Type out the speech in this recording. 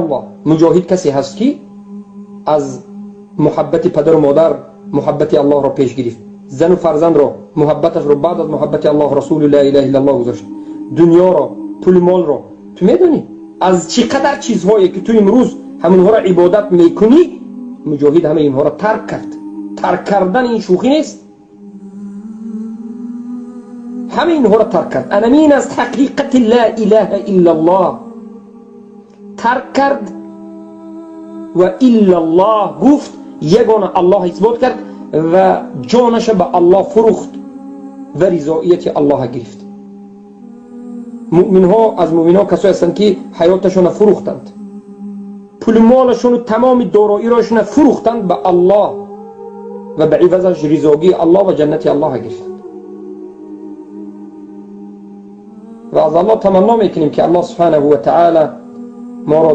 Аллоҳ, муҷоҳид касе ҳаст, ки аз муҳаббати падару модар муҳаббати Аллоҳро пеш гирифт, зану фарзандро муҳаббаташро баъд аз муҳаббати Аллоҳ, расулу ла илаҳа иллаллоҳ гузошт, дунёро, пули молро. Ту медонӣ, аз чӣ қадар чизҳое ки ту имрӯз ҳамонҳоро ибодат мекунӣ, муҷоҳид ҳама инҳоро тарк кард. Тарк кардан ин шӯхӣ нест. Ҳама инҳоро тарк кард. Анамин аст ҳақиқати ла илаҳа иллаллоҳ. Тарк кард ва иллаллоҳ гуфт, ягона Аллоҳ исбот кард ва ҷонаша ба Аллоҳ фурӯхт ва ризоияти Аллоҳа гирифт. Муъминҳо, аз муъминҳо касое ҳастанд, ки ҳаёташонро фурӯхтанд, пули молашону тамоми дороирошонро фурӯхтанд ба Аллоҳ ва ба ивазаш ризогии Аллоҳ ва ҷаннати Аллоҳа гирифтанд. Ва аз Аллоҳ таманно мекунем, ки Аллоҳ субҳанаҳу ва таъала моро